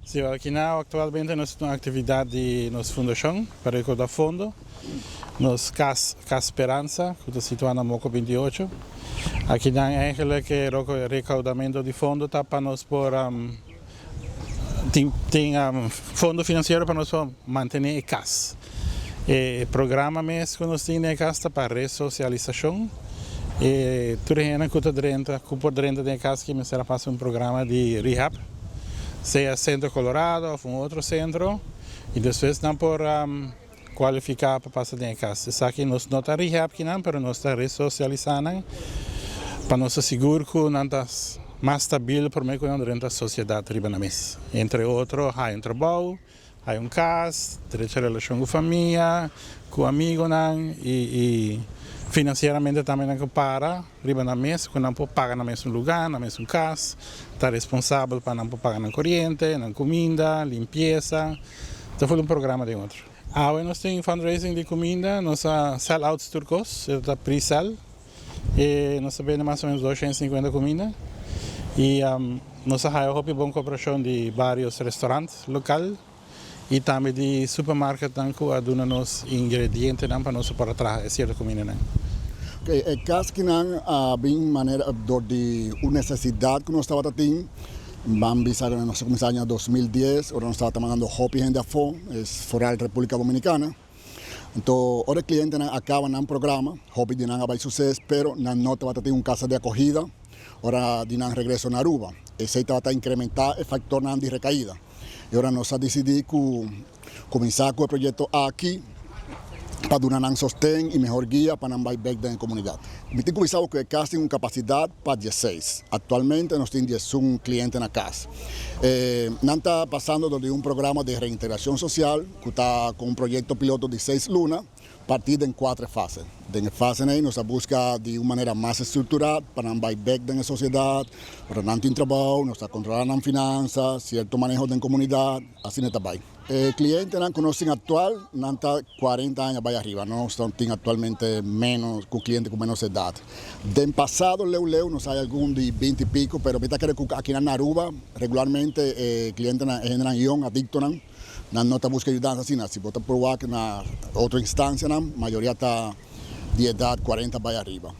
Si, aki na aktualmente nos tin aktividat di nos fundashon pa rekoudá fondo. Nos kas, Kas Speransa, ku ta situá na Moko 28. Aki nan eigenlijk e rekaudamentu di fondo ta pa nos por tin fondo finansiero pa nos por mantené e kas. E programa mes ku nos tin den e kas ta pa resosialisashon. E tur hende ku ta drenta, ku por drenta den e kas aki mester a pasa un programa di rehab, sea Centro Colorado òf un otro sentro, i despues nan por kualifiká pa pasa den e kas. Esaki nos no ta rehab kinan, pero nos ta resosialisá nan pa nos ta sigur ku nan ta mas stabil promé ku nan drenta sosiedat riba nan mes. Entre otro, haña un trabou, haña un kas, drecha relashon ku famia, ku amigonan i finansieramente tambe nan ku para riba nan mes, ku nan por paga nan mes un lugá, nan mes un kas, ta responsabel pa nan por paga nan koriente, nan kuminda, limpiesa. Ta ful un programa den otro. Awe nos tin fundraising di kuminda, nos a sell out tur kos, e ta pre-sell. I nos ta bende mas o menos 250 kuminda. I nos a haya hopi bon koperashon di varios restaurant lokal i tambe di supermarketnan ku a duna nos ingredientenan pa nos por a traha e sierto kumindanan. E kaskinan a bin manera dor di un nesesidat ku nos tabata tin. Ban bisa ku nos a kuminsá aña 2010 ora nos tabata mandando hopi hende afó, es foral Repúblika Dominikana. Anto ora e klientenan a kaba nan programa, hopi di nan a bai suses, pero nan no tabata tin un kasa di akohida ora di nan regreso na Aruba. Esei tabata inkrementá e faktornan di rekaida. I ora nos a disidí ku kuminsá ku e proyekto aki pa duna nan sosten i mehor guia pa nan bai bèk den e komunidat. Mi tin ku bisa bo ku e kas tin un kapasidat pa 16. Aktualmente nos tin 11 kliente na kas. Nan ta pasando dor di un programa di reintegrashon sosial ku ta ku un proyekto piloto di 6 luna partí den kuater fase. Den e fasenan ei nos a buska di un manera mas estrukturá pa nan bai bèk den e sosiedat, ora nan tin trabou nos ta kontrolá nan finansa, sierto maneho den komunidat, asina ta bai. E klientenan ku nos tin aktual nan ta 40 aña bai ariba, nos no tin aktualmente ménos ku kliente ku ménos edat. Den pasado leu leu nos hay algun di 20 i piko, pero mi ta kere ku akinan na Aruba regularmente e klientenan e hendenan yong, adiktonan, nan no ta buska yudansa asina. Si bo ta por wak na otro instansianan mayoria ta di edat 40 bai ariba.